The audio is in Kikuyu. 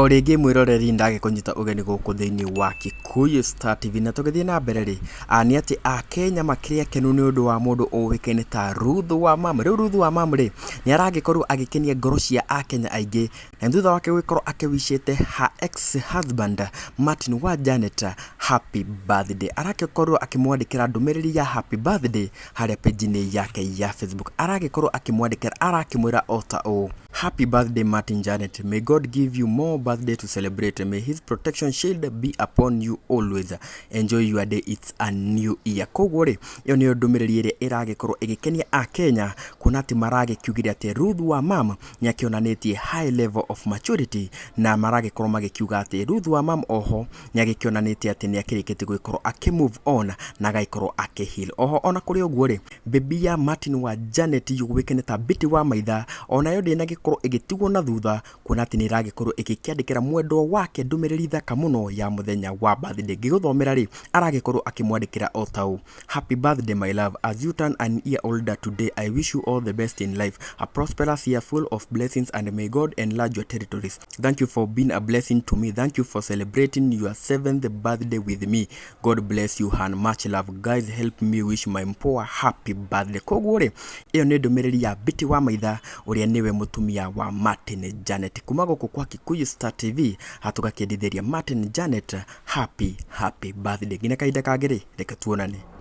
O rĩngĩ mwĩroreri ndagĩkũnyita ũgeni gũkũ thĩinĩ wa Kikuyu Star TV, na tũgĩthiĩ na mbere rĩ, nĩ atĩ Akenya makĩrĩ akenu nĩ ũndũ wa mũndũ ũĩkaine ta Ruth wa Mam. Rĩu Ruth wa Mam rĩ, nĩ aragĩkorwo agĩkenia ngoro cia Akenya aingĩ na thutha wake gũgĩkorwo akĩwicĩte her ex husband Martin wa Janet happy birthday. Aragĩkorwo akĩmwandĩkĩra ndũmĩrĩri ya happy birthday harĩa page-inĩ yake ya Facebook. Aragĩkorwo akĩmwandĩkĩra arakĩmwĩra o ta ũũ: "Happy birthday, Martin Janet. May God give you more birthday to celebrate. May his protection shield be upon you always. Enjoy your day. It's a new year." Koguo rĩ, ĩyo nĩyo ndũmĩrĩri ĩrĩa ĩragĩkorwo ĩgĩkenia Akenya, kuona atĩ maragĩkiugire atĩ Ruth wa Mam nĩ akĩonanĩtie high level of maturity, na maragĩkorwo magĩkiuga atĩ Ruth wa Mam oho nĩ agĩkĩonanĩtie atĩ nĩ akĩrĩkĩtie gũgĩkorwo akĩ move on na agagĩkorwo akĩ heal. Oho ona kũrĩ ũguo rĩ, baby ya Martin wa Janet yũĩkaine ta Betty wa Maitha onayo ndĩnagĩkorwo ĩgĩtigwo na thutha, kuona atĩ nĩ ĩragĩkorwo ĩgĩkĩandĩkĩra mwendwa wake ndũmĩrĩri thaka mũno ya mũthenya wa birthday. Ngĩgũthomera rĩ, aragĩkorwo akĩmwandĩkĩra o ta ũũ: "Happy birthday, my love. As you turn an year older today, I wish you all the best in life, a prosperous year full of blessings, and may God enlarge your territories. Thank you for being a blessing to me. Thank you for celebrating your seventh birthday with me. God bless you and much love. Guys, help me wish my mpoa happy birthday." Koguo rĩ, ĩyo nĩ ndũmĩrĩri ya Betty wa Maitha, ũrĩa nĩwe mũtumia wa Martin Janet. Kuma gũkũ kwa Kikuyu Star TV hatũgakĩendithĩria Martin Janet happy happy birthday. Nginya kahinda kangĩ rĩ, reke tuonane.